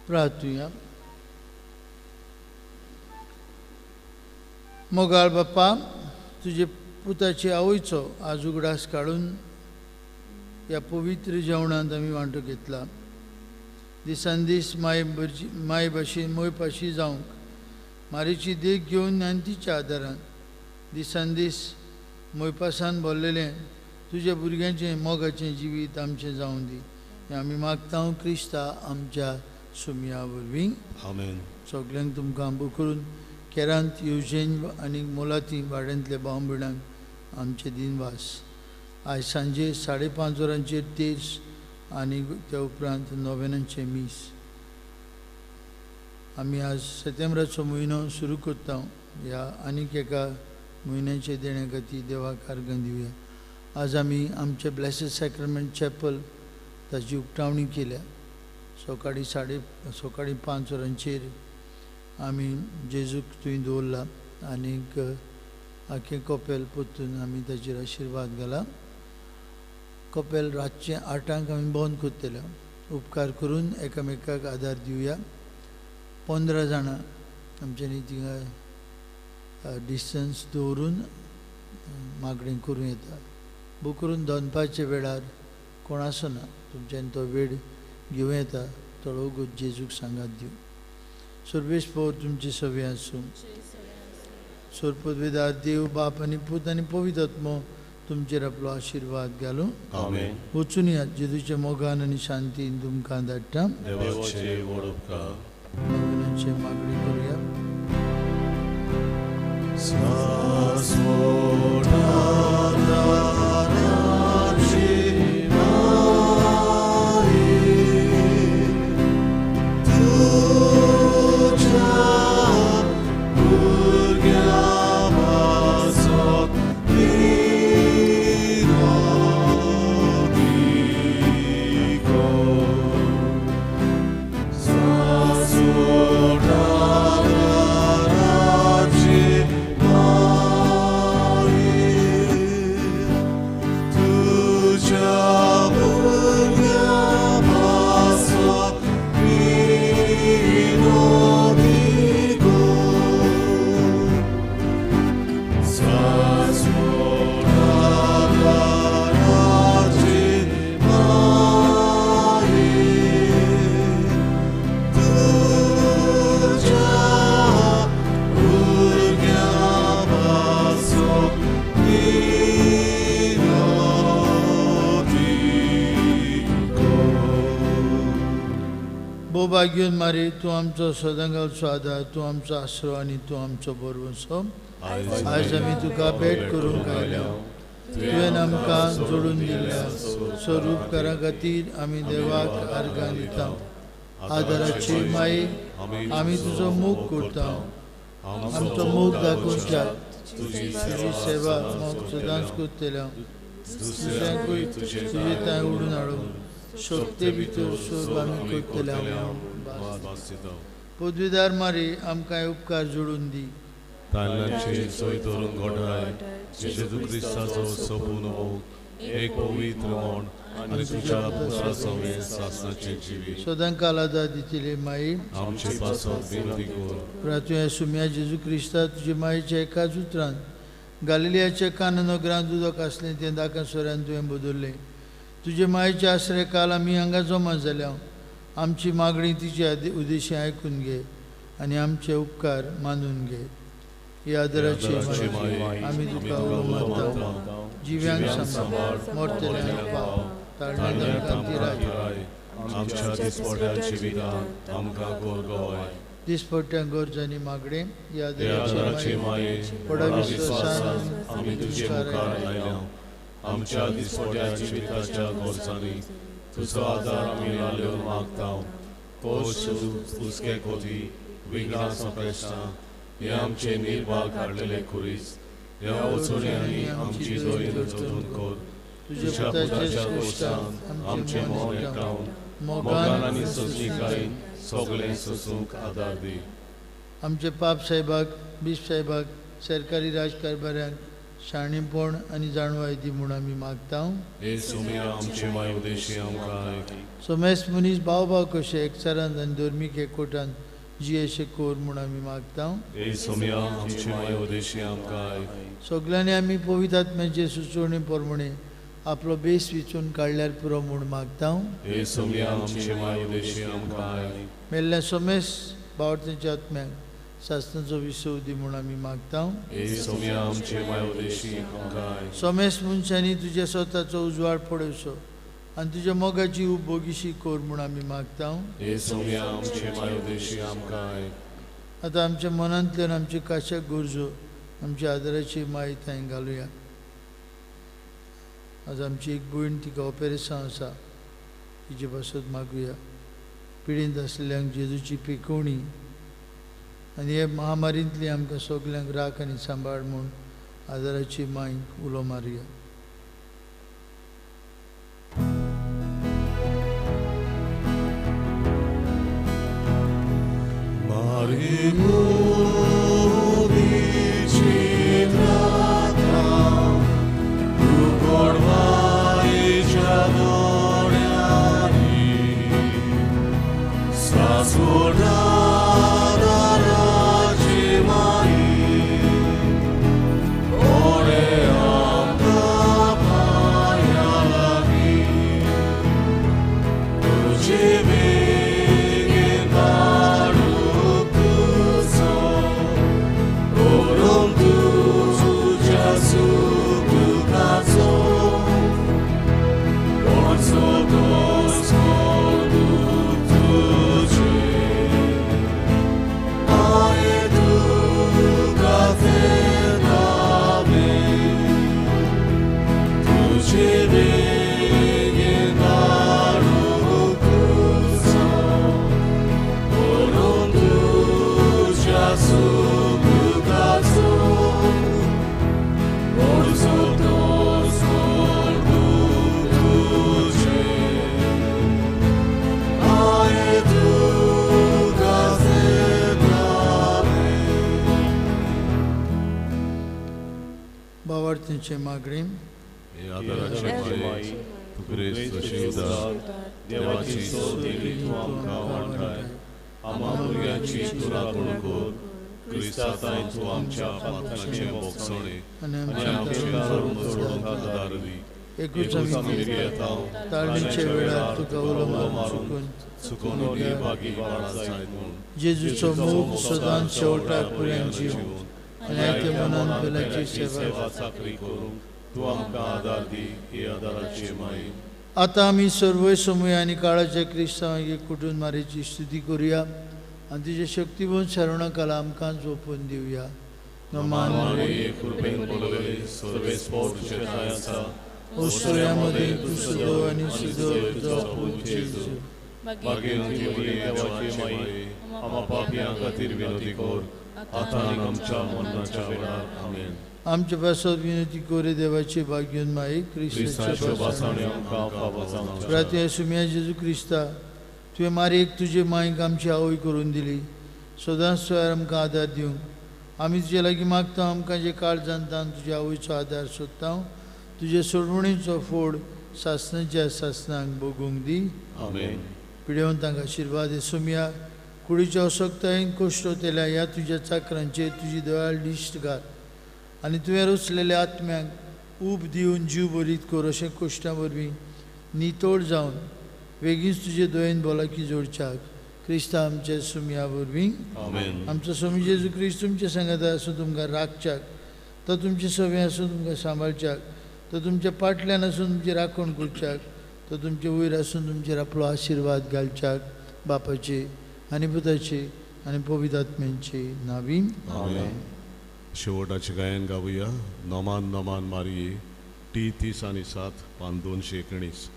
प्रार्थुया. मोगाळ बाप्पा, तुजे पुताचे आवयचो आज उगडास काडून ह्या पवित्र जेवणांत आमी वांटो घेतला. दिसान दीस माय माय भाशेन मोयपाशी जावंक मारीची देख घेवन आनी तिच्या आदारान दिसान दीस मोयपासान भरलेलें तुज्या भुरग्यांचें मोगाचें जिवीत आमचें जावं दी. हें आमी मागता क्रिस्ता आमच्या सुमया वरवीं. आमेन. सगल्यांक तुमकां आंबो करून केरांत येवजेन आनी मोलाती वाड्यांतले भाव भयणांक आमचे दिनवास. आयज सांजे 5:30 वरांचेर तेर्स आनी त्या उपरांत नोवेनांचें मीस. आमी आज सप्टेंबराचो म्हयनो सुरू करता. ह्या आनीक एका म्हयन्याचे देण्या खातीर देवाक आर्गां दिवया. आज आमी आमचे ब्लेसेड सॅक्रमेंट चॅपल ताची उक्तावणी केल्या. सकाळीं 5:30 वरांचेर आमी जेजूक थंय दवरला आनीक आख्खें कपेल परतून आमी ताचेर आशिर्वाद घाला. कपेल रातचें 8 आमी बंद करतले. उपकार करून एकामेकाक आदार दिवया. 15 जाणां आमच्यांनी थिंगा डिस्टन्स दवरून मागणें करूं येता. बू करून दनपारच्या वेळार कोण आसना, तुमच्यान तो वेळ घेवं येता. थोडो वगत जेजूक सांगात दिवं. सर्वेश पवर तुमची सवी आसूं. सोरपदवेदार देव बाप आनी पूत आनी पवित्र आत्मो तुमचेर आपलो आशिर्वाद घालूं. आमेन. वचून यात जेजूच्या मोगान आनी शांतीन तुमकां धाडटा. देवाचे व्हड उपकार. नवीनाचे मागणी करूया. तू भोवभाग्योन मारी, तूं आमचो सदांकाळचो आदार, तूं आमचो आसरो आनी तूं आमचो भरवंसो। आयज आमी तुका भेट करूंक आयल्या, तुवें आमकां जोडून दिल्ल्या स्वरूपकारा खातीर आमी देवाक आर्गां दिता। आदाराची माई, आमी तुजो मोग करता, आमचो मोग दाखोवच्या तुजी सेवा मोग सदांच करतल्या, दुसऱ्यांकूय तुजे थंय उडून हाडून शक्ते भितर सोब आमी करतल्या। पदवीदार मारी, आमकां उपकार जोडून दी। तांचे सोय धरून घोटाय जेजू क्रिस्ताचो सोपून मोग एक पवित्र म्हण आनी तुज्या पुत्रा सवें सासणाचें जिवीत सदां कालादा दितली माई, आमचे पासत विनंती कर। प्रातुया सुम्या जेजू क्रिस्ता तुजे मायेच्या एकाच उतरान गालिलियाच्या काना नगरांत उदक आसलें तें दाका सोऱ्यान तुवें बदल्लें। तुजे मायेचे आसरे काल आमी हांगा जमा जाल्या, आमची मागणी तिचे उद्देशी आयकून घे आनी आमचे उपकार मानून घे। ही आदराची माई, आमी तुका उलो मारता, जिव्यांक सांबाळ, मोरतल्यांक पाव, ताळण्यांक तिराय, आमच्या दिसपट्या जिवितांत आमकां गोरगोय। दिसपट्ट्या गरज आनी मागणें ही आदराची आदराची माये, व्हडा व्हडा विस्वासान विस्वासान आमी तुजे मुखार आयल्या, आमच्या दिसपट्या जिविताच्या गरजांनी तुजो आदार आमी लाल्यो मागता। कोश हुस्के कोती विघ्नां संकश्टां हे आमचे निर्भाग हाडलेले खुरीस ह्या वचोण्यांनी आमची दोयन जतून कर। तुज्या पुताच्या कोश्टान आमचें मन एकठावन मोगान आनी सोंसणीकायेन सगळें सोंसूंक आदार दी। आमचे पाप साहेबाक, बीस साहेबाक, सरकारी राजकारभाऱ्यांक शाणेपण आनी जाणवाय दी म्हूण आमी मागता। हे सोम्या आमचे माय उदेशी आमकां आयक। सोमेस मनीस भाव भाव कशे एकचारान आनी धर्मीक एकवटान जियेशे कोर म्हूण आमी मागता। हे सोम्या आमचे माय उदेशी आमकां आयक। सगल्यांनी आमी पवित्र आत्म्याचे सुचोवणे प्रमाणे आपलो बेस विचून काडल्यार पुरो म्हूण मागता। हे सोम्या आमचे माय उदेशी आमकां आयक। मेल्ल्या सोमेस बावडतेच्या आत्म्याक सासणाचो विसव दी म्हूण आमी मागता। हे सोम्या आमचे माय उदेशी आमकां आयक। सोमेस मनशांनी तुज्या स्वताचो उजवाड पळोवचो आनी तुज्या मोगाची उब बोगीशी कोर म्हूण आमी मागता। हे सोम्या आमचे माय उदेशी आमकां आयक। आतां आमच्या मनांतल्यान आमच्यो काश्या गरजो आमच्या आदाराची माय थंय घालुया। आज आमची एक भयण तिका ऑपेरेसांव आसा, तिचे पासत मागुया। पिडेंत आसलेल्यांक जेजूची पिकोवणी आनी हे महामारींतली आमकां सगल्यांक राख आनी सांबाळ म्हूण आदाराची मायक उलो मारुया। मागणी एकूच ताळणीच्या वेळार तुका उलो मारून चुकून जेजूचो मोग सदांच शेवटाक पर्यंत जिवन आनी आयत्या मनान पेल्याची सेवा चाकरी करूंक तूं आमकां आदार दी. हे आदाराची माई आतां आमी सर्वय समय आनी काळाच्या क्रिस्तांवाक कुटून मारीची स्तुती करुया आनी तिचे शक्तीवंत शरणा काला आमकां झोपून दिवया. नमान ओसोया मदें तूं सदो आनी सदो तुजो पूत जेजू. आमचे पासत विनंती कोरे देवाचे भाग्यून माई क्रिस्ताच्या प्रार्थना. सुम्या जेजू क्रिस्ता, तुवें मारयेक तुजे मायक आमची आवय करून दिली, सदांच स्वयार आमकां आदार दिवंक आमी तुजे लागीं मागता. आमकां जे काळ जाणता तुज्या आवयचो आदार सोदता, तुजे सोडवणीचो फोड सासणाच्या सासणाक भोगूंक दी. पिडेवंतांक आशिर्वाद. सुम्या, कुडीच्या असक्तायेन कश्ट केल्या ह्या तुज्या चाकरांचेर तुजी दयाळ दिश्ट घाल आनी तुवें रचलेल्या आत्म्यांक ऊब दिवन जीव बरीत कर. अशें कश्टां वरवीं नितळ जावन वेगींच तुजे दयेन भलायकी जोडच्याक क्रिस्ता आमच्या सुम्या वरवीं. आमचो स्वामी जेजू क्रिस्त तुमचे सांगाता आसूं तुमकां राखच्याक, तो तुमचे सवे आसूं तुमकां सांबाळच्याक, तो तुमच्या पाटल्यान आसून तुमची राखण करच्याक, तो तुमचे वयर आसून तुमचेर आपलो आशिर्वाद घालच्याक. बापाचे आनी पुताचे आनी पवित्र आत्म्यांचे नावीन. शेवटाचें गायन गावया. नमान नमान मारये, टी 30 आनी 7 पान 219,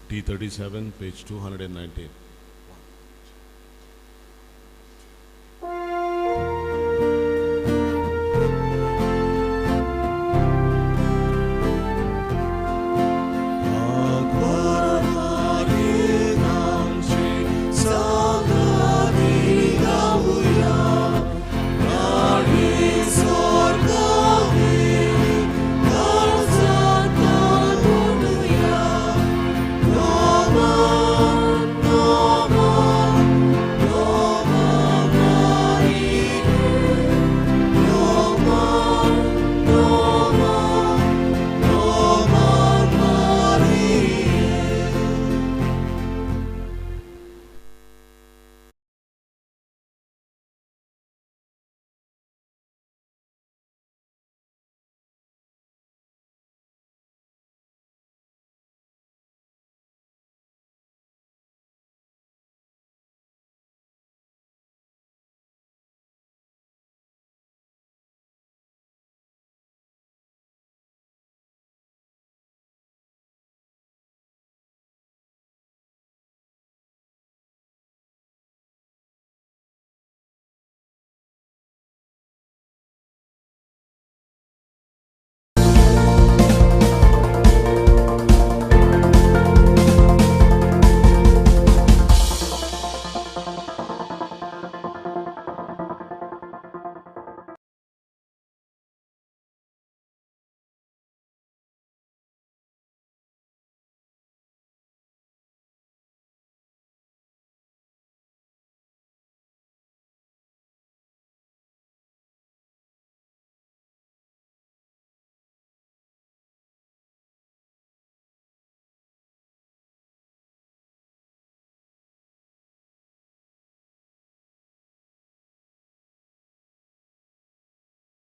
T 37 page 219.